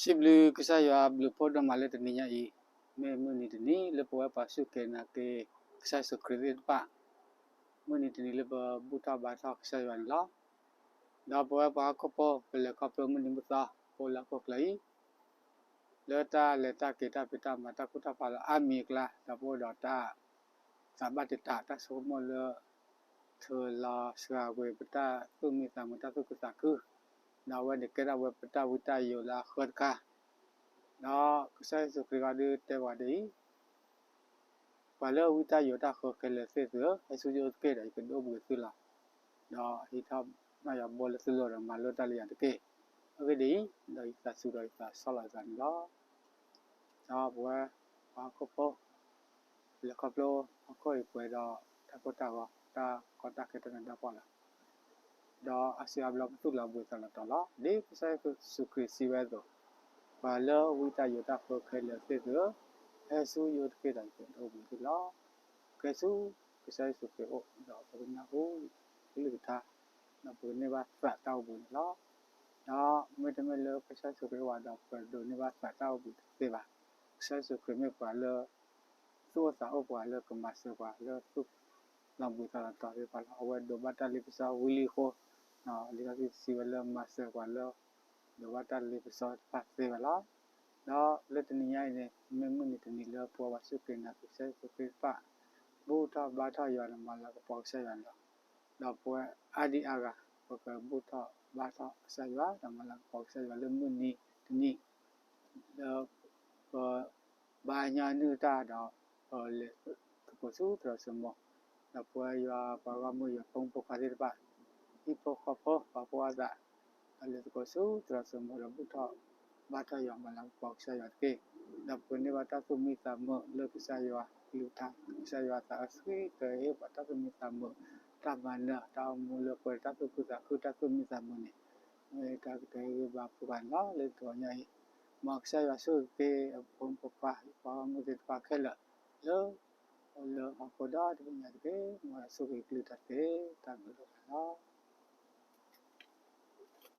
စံးဘျုးကစၢ်ယွၤဘျုးဖှိၣ်ဒိၣ်မးလၢတနံၤညါအံၤ, မ့ၢ်မုၢ်နံၤတနံၤလၢပဝဲပှၤစူၢ်က့ၤနာ်က့ၤ ကစၢ်ယ့ၣ်ၡူးခရံာ်သ့ၣ်တဖၣ်, မုၢ်နံၤတနံၤလၢပဘူၣ်ထီၣ်ဘါထီၣ်ကစၢ်ယွၤန့ၣ်လီၤ. ဒီးပဝဲပှၤဟီၣ်ခိၣ်ဖိ ပလဲၤခီဖျိမုၢ်နံၤမုၢ်သီ ပအိၣ်လၢဟီၣ်ခိၣ်ချၢအံၤ လၢတၢ်လဲၤတၢ်က့ၤတၢ်ဖံးတၢ်မၤတၢ်ကူၣ်တၢ်ဖးလၢအါမံၤအကျါ ဒီးပအိၣ်ဒီးတၢ် သးဘၣ်တံာ်တာ်တၢ်ဆိကမိၣ်လၢ ထုးလီၤစှၤကွံာ်ပတၢ်သူၣ်မံသးမုာ်တၢ်သူၣ်ခုသးခု, ဒီးအဝဲန့ၣ်ကဲထီၣ်ဝဲပတၢ်ဝံတၢ်ယိးလၢအဃၢတခါ, ဒီးကစၢ်ယ့ၣ်ၡူးခရံာ်ဂီၢ်ဒုးတဲပှၤဒ်အံၤ ပှၤလၢဝံတၢ်ယိးတၢ်ဃၢခဲလၢာ်သ့ၣ်သုဧၢ, ဟဲဆူယအိၣ်တက့ၢ်ဒီးယကဒုးအိၣ်ဘှံးသုလီၤ. ဒီးဟံးထီၣ်ဘၣ်ယွၤဘိလၢသုလိၤဒီးမၤလိတၢ်လၢယၤတက့ၢ်. အဂ့ၢ်ဒ်အံၤ, ဒီးယသးစူၤဒီးယသးဆီၣ်လီၤယသးန့ၣ်လီၤ. ဒီးပဝဲပှၤဟီၣ်ခိၣ်ဖိ ပလဲၤခီဖျိဟီၣ်ခိၣ်အံၤပှဲၤဒီးတၢ်ကိၢ်တၢ်ဂီၤ တၢ်ကီတၢ်ခဲတၢ်နးတၢ်ဖှီၣ်လီၤ. ဒီးအါစုအါဘျီပသူၣ်လီၤဘှံးသးလီၤတီၤလီၤ. ဒ်ကစၢ်ယ့ၣ်ၡူးခရံာ်စံးဝဲအသိး, ပှၤလၢဝံတၢ်ယိးတၢ်ဃၢခဲလၢာ်သ့ၣ်သုဧၢ, ဟဲဆူယအိၣ်တက့ၢ်ဒီးယကဒုးအိၣ်ဘှံးသုလီၤ. ကဲဆူကစၢ်ယ့ၣ်ၡူးခရံာ်အအိၣ် ဒီးပကနၢ်ဟူကလုၢ်ကထါ, ဒီးပကန့ၢ်ဘၣ်သးတၢ်အိၣ်ဘှံးန့ၣ်လီၤ. ဒီးမ့တမ့ၢ်လၢကစၢ်ယ့ၣ်ၡူးခရံာ်အိၣ်ဘၣ်ဒီးပဒိးန့ၢ်ဘၣ်သးတၢ်အိၣ်ဘှံးတသ့ဘၣ်. ကစၢ်ယ့ၣ်ၡူးခရံာ်မ့ၢ်ပှၤလၢ သူၣ်အိၣ်သးအိၣ်ပှၤလၢကမၤစၢၤပှၤလၢသူၣ်လီၤဘှံးသးလီၤတီၤသ့ၣ်တဖၣ်လီၤ. အဝဲဒိးဘၣ်တၢ်လ့ပစီဝံၤလံအဃိ, လံာ်စီဆှံစံးဝဲလၢမၤစၢၤပှၤလၢ ဒိးဘၣ်တၢ်လ့ပစီတဖၣ်သ့ဝဲလီၤ. ဒီးလၢတနံၤညါအံၤန့ၣ် မ့ၢ်မုၢ်နံၤတနံၤလၢပဝဲပှၤစူၢ်က့ၤနာ်က့ၤကစၢ်ယ့ၣ်ၡူးခရံာ်တဖၣ် ဘူၣ်ထီၣ်ဘါထီၣ်ယွၤဒီးမၤလၤကပီၤကစၢ်ယွၤန့ၣ်လီၤ. ဒီးပဝဲအါဒံအါဂၤ ပကဘူၣ်ထီၣ်ဘါထီၣ်ကစၢ်ယွၤ ဒီးမၤလၤကပီၤကစၢ်ယွၤလၢမုၢ်နံၤတနံၤ လၢပ ဘါညီနုၢ်တၢ်ဒီး ပလဲၤသကိးဆူသရိာ်စၢၤမိၤ, ဒီးပဝဲယွၤပှၤဂီၢ်မုၢ်ယွၤဖိမုၣ်ဖိခွါသ့ၣ်တဖၣ်, ဟံၣ်ဖိဃီဖိပာ်ဖှိၣ်အသး, ဒီးလဲၤသကိးဆူသရိာ်စၢၤမိၤဒီးဘူၣ်ထီၣ် ဘါထီၣ်ယွၤမၤလၤကပီၤကစၢ်ယွၤတက့ၢ်. ဒီးပကန့ၢ်ဘၣ်တၢ်သူၣ်မံသးမုာ်လၢကစၢ်ယွၤကလုၢ်ကထါ, ကစၢ်ယွၤသးစီဆှံကဟ့ၣ်ပှၤတၢ်သူၣ်မံသးမုာ်, တၢ်မၤနၢၤ တၢ်အိၣ်မူလၢပှဲၤဒီးတၢ်သူၣ်ခုသးခု တၢ်သူၣ်မံသးမုာ်န့ၣ် မ့ၢ်တၢ်ကတၢၢ်ဂ့ၤဘၣ်ပှၤန့ၣ်လီၤ. လၢတဂီၤညါအံၤ မ်ကစၢ်ယွၤဆိၣ်ဂ့ၤက့ၤအဖိမုၣ်ဖိခွါ ပှၤဂီၢ်မုၢ်သ့ၣ်တဖၣ်ခဲလၢာ် လၢ လၢဟီၣ်ခိၣ်ဒီတဘ့ၣ်ညါတက့ၢ်. မ်ဆိၣ်ဂ့ၤကလုၢ်တၢ်တက့ၢ်. တၢ်ဘျုးဒိၣ်မးလီၤ.